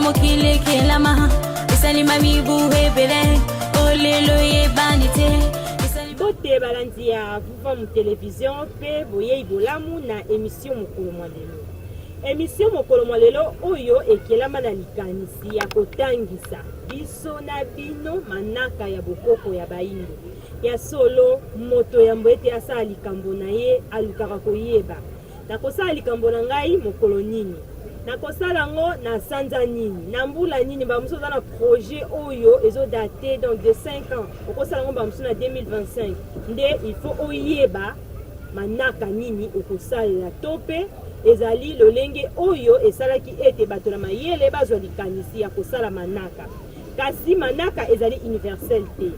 mokili ekelama esalima mibu ebele olelo eyebani te. Mbote balandi ya Vuvamu Television mpe boyei bolamu na emission mokolo mwa lelo. Emission mokolo mwa lelo oyo ekelama na likanisi ya kotangisa biso na bino manaka ya bokoko ya baindo. Ya solo, moto yambo ete asala likambo na ye alukaka koyeba. Nakosala likambo na ngai mokolo nini? Nakosala yango na sanza nini? Na mbula nini? Ba mosusu oza na projet oyo ezo date donc de 5 ans, okosala yango ba mosusu na 2025. Nde il faut oyeba manaka nini okosalela to mpe ezali lolenge oyo esalaki ete bato na mayele bazwa likanisi ya kosala manaka. Kasi manaka ezali universel te.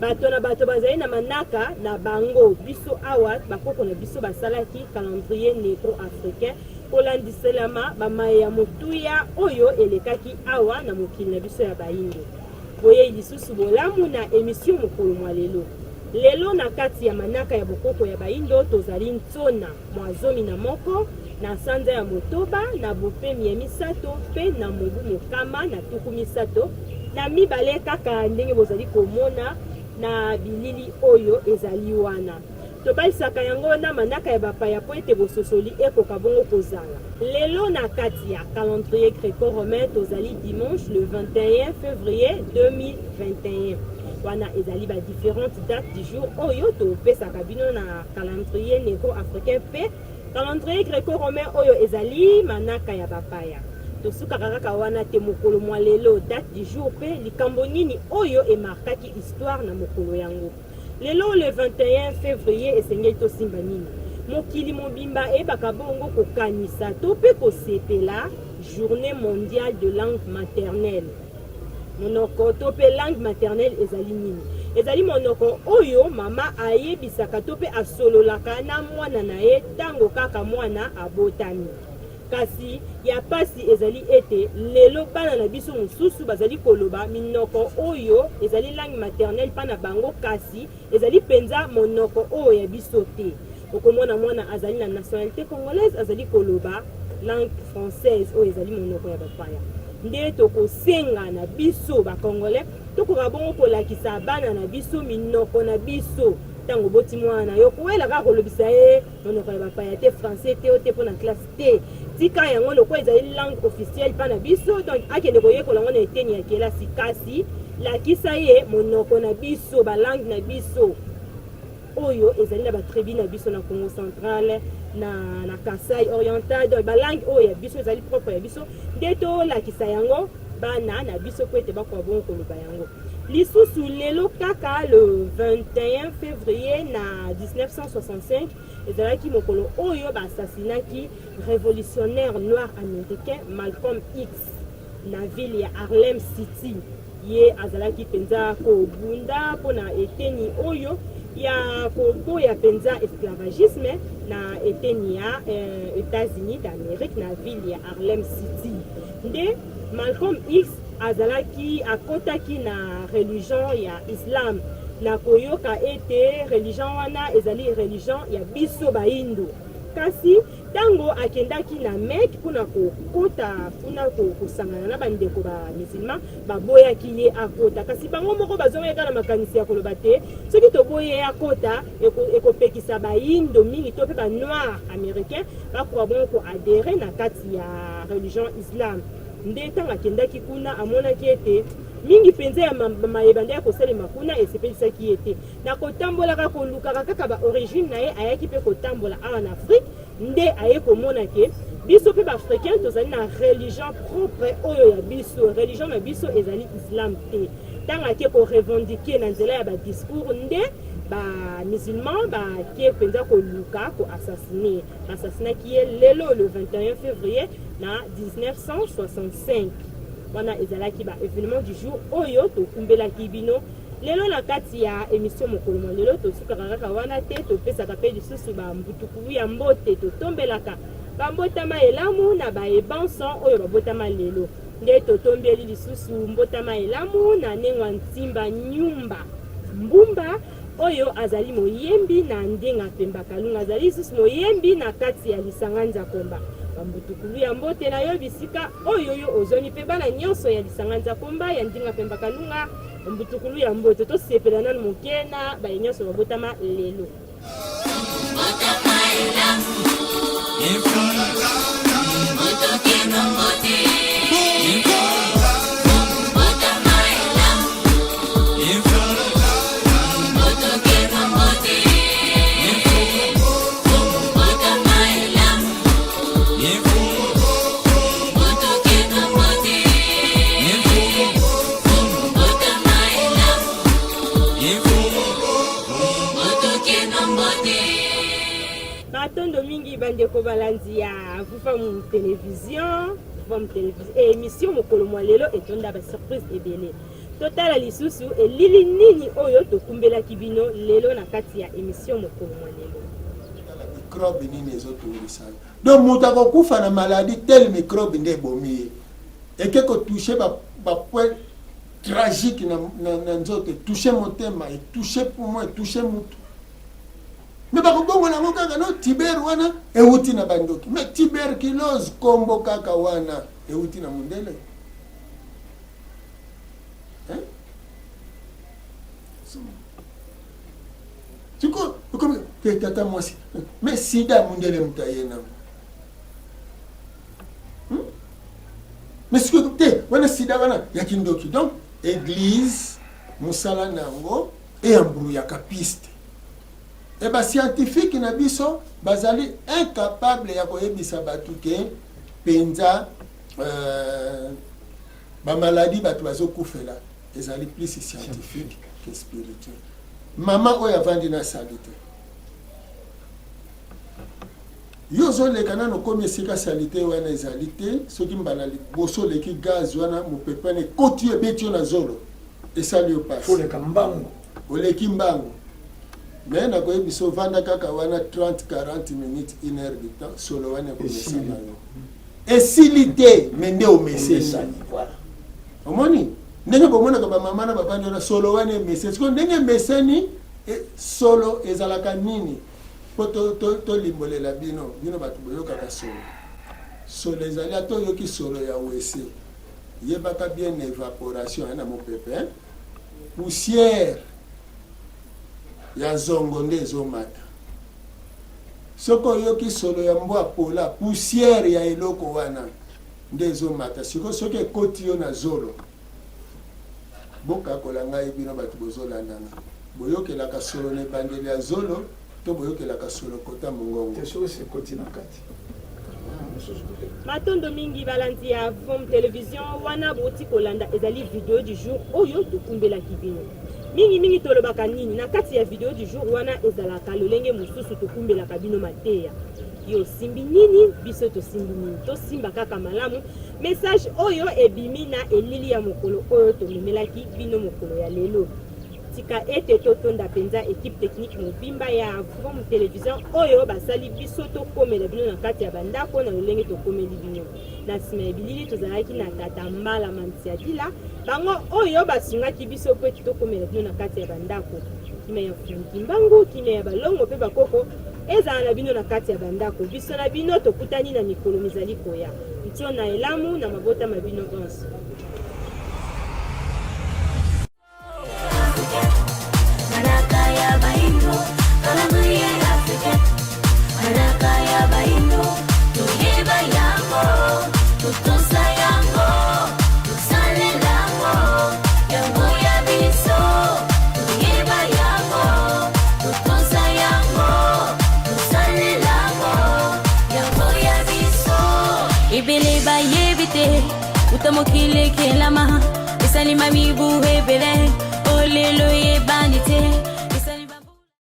Bato na bato bazali na manaka na bango. Biso awa bakoko na biso basalaki calendrier negro-africain kolandiselama bamaye ya motuya oyo elekaki awa na mokili na biso ya bayindo. Boyei lisusu bolamu na emission mokolo mwa lelo. Lelo na kati ya manaka ya bokoko ya bayindo tozali nsona mwa 11 na sanza ya motoba na bopemi ya misato mpe na mobu 132, kaka ndenge bozali komona na bilili oyo ezali wana. Tobalisaka yango na manaka ya bapaya mpo ete bososoli ekoka bongo kozala. Lelo na kati ya calendrier greco-romain tozali dimanche le 21 février 2021. Wana ezali ba différentes dates du jour oyo topesaka bino na calendrier negro-africain mpe calendrier greco-romain oyo ezali manaka ya bapaya. Tosukaka kaka wana te. Mokolo mwa lelo, date du jour mpe likambo nini oyo emarkaki histoire na mokolo yango. Lelo le 21 février esengeli tosimba nini? Mokili mobimba eyebaka bongo kokanisa to mpe kosepela Journée mondiale de langue maternelle. Monoko to mpe langue maternelle ezali nini? Ezali monoko oyo mama ayebisaka to mpe asololaka na mwana na ye ntango kaka mwana abotami. Kasi ya pasi ezali ete lelo bana na biso mosusu bazali koloba minoko oyo ezali langue maternelle mpa na bango, kasi ezali mpenza monoko oyo ya biso te. Okomona mwana azali na nationalité congolaise azali koloba langue française oyo ezali monoko ya bapaya. Nde tokosenga na biso bacongolais tokoka bongo kolakisa bana na biso minoko na biso. Ntango oboti mwana na yo, kowela kaka kolobisa ye monoko ya bapaya te, français te, o te mpo na classe te. Tika yango lokola ezali langue officielle mpa na biso, donc akende koyekola yango na eteni ya kelasi, kasi lakisa ye monoko na biso, balangue na biso oyo ezali na batribu na biso na Congo central, na Kasai oriental. Donc balangue oyo ya biso ezali propre ya biso, nde tolakisa yango bana na biso po ete bakoka bongo koloba yango. Lisusu lelo kaka le 21 février na 1965 ezalaki mokolo oyo baassassinaki révolutionnaire noir américain Malcolm X na ville ya Harlem City. Ye azalaki mpenza kobunda mpona eteni oyo ya koboya mpenza esclavagisme na eteni ya États-Unis d'Amérique na ville ya Harlem City. Nde Malcolm X azalaki akotaki na religion ya islam na koyoka ete religion wana ezali religion ya biso bayindo. Kasi ntango akendaki na Mecque mpona kokota kuna kosangana na bandeko ba musulman, baboyaki ye akota. Kasi bango moko bazongaki kaka na makanisi ya koloba te soki toboyi ye akota, ekopekisa bayindo mingi to mpe banoir américain bakoka bongo koadhérer na kati ya religion islam. Nde ntango akendaki kuna, amonaki ete mingi mpenza ya mayeba nde ya kosalema kuna esepelisaki ye te. Na kotambolaka kolukaka kaka baorigine na ye, ayaki mpe kotambola awa na Afrique, nde aye komona ke biso mpe baafricain tozali na religion propre oyo ya biso. Religion na biso ezali islam te. Ntango ake korevendiquer na nzela ya badiscours, nde bamusulman bake mpenza koluka koassassiner. Bassassinaki ye lelo le 21 février na 1965. Wana ezalaki ba événement du jour oyo tokumbelaki bino lelo na kati ya émission mokolo mwa lelo. Tosukaka kaka wana te, topesaka mpe lisusu bambutukulu ya mbote, totombelaka bambotama elamu na baebanson oyo babotama lelo. Nde totombeli lisusu mbotama elamu na Nengwa Ntimba Nyumba Mbumba oyo azali moyembi na Ndenga Pemba Kalunga, azali lisusu moyembi na kati ya lisanga Nzakomba. Bambutukulu ya mbote na yo bisika oyo yo ozwami mpe bana nyonso ya lisanga Nzakomba ya Ndinga Pemba Kalunga, bambutukulu ya mbote. Tosepela nanu moke na baye nyonso babotama lelo. Matondo mingi bandeko balandi ya Vuvamu Television, Vuvamu Television émission mokolo mwa lelo etonda ba surprise ebele. Totala lisusu elili nini oyo tokumbelaki bino lelo na kati ya emission mokolo mwa lelo. Tala microbe nini ezotungisa yo. Donc moto akokufa na maladie tel microbe nde ebomi ye. Eke ko toucher ba, ba point tragique na, na, na nzoto, etouche motema, etouche poumon, etouche mutu. Mais bakobongola yango kaka no tiber wana ewuti na bandoki. Mais tuberculose kombo kaka wana ewuti na mundele. Hein? Sikoyo okomi te tata mwasi mais sida mundele moto aye nango hmm? Mais sikoyo te wana sida wana ya kindoki. Donc église mosala na yango eyambruyaka piste e bascientifique na biso bazali incapable ya koyebisa bato ke mpenza euh, Ba maladie batu bazo kufela ezali plus scientifique que spirituel. Maman oyo avandi na salite. Yo ozoleka nano okomi esika salite wana ezali te, soki mbala liboso oleki gaz wana mopepe wana ekoti yo ebeti yo na zolo esali yo pasi. Oleka mbangu. Oleki mbangu. Mais nakoyebisa ovanda kaka wana 30 40 minutes une heure de temps solo wana ekomesana yo. Esili te mais nde omeseni. Voilà. Omoni ndenge bomonaka ba mama na bavandi wana solo wana emeseni. Sikoyo ndenge emeseni e, solo ezalaka nini? Mpo tolimbolela to, to bino bino bato boyokaka solo. Solo ezali ata oyoki solo ya wese, yebaka bien evaporation na mopepe hein? Poussière ya zongo nde ezomata. Soki oyoki solo ya mbwa pola, poussière ya eloko wana nde ezo mata. Sikoyo soki ekoti yo na zolo, bokakola ngai bino batu bozo landa nga. Boyokelaka solo na ebandeli ya zolo to boyokelaka solo kota mongongo? Te soki esi ekoti na kati. Matondo mingi balandi ya Vom Television, wana bouti kolanda ezali video du jour oyo tokumbelaki bino. Mingi mingi tolobaka nini na kati ya video du jour wana? Ezalaka lolenge mosusu tokumbelaka bino mateya. Yo osimbi nini, biso tosimbi nini? Tosimba kaka malamu message oyo ebimi na elili ya mokolo oyo tomemelaki bino mokolo ya lelo. Tika ete totonda mpenza equipe technique mobimba ya Vom Television oyo basali biso tokomela bino na kati ya bandako na lolenge tokomeli bino. Na nsima ya bilili tozalaki na tata Mbala Mantiadila, bango oyo basungaki biso mpo ete tokomela bino na kati ya bandako. Kimia ya Mfumu Kimbangu, kimia ya balongo mpe bakoko ezala na bino na kati ya bandako. Biso na bino tokutani na mikolo mizali koya. Ntio na elamu na mabota ma bino banso. Ebele bayebi te uta mokili ekelama esalima mibu ebele olelo eyebani te.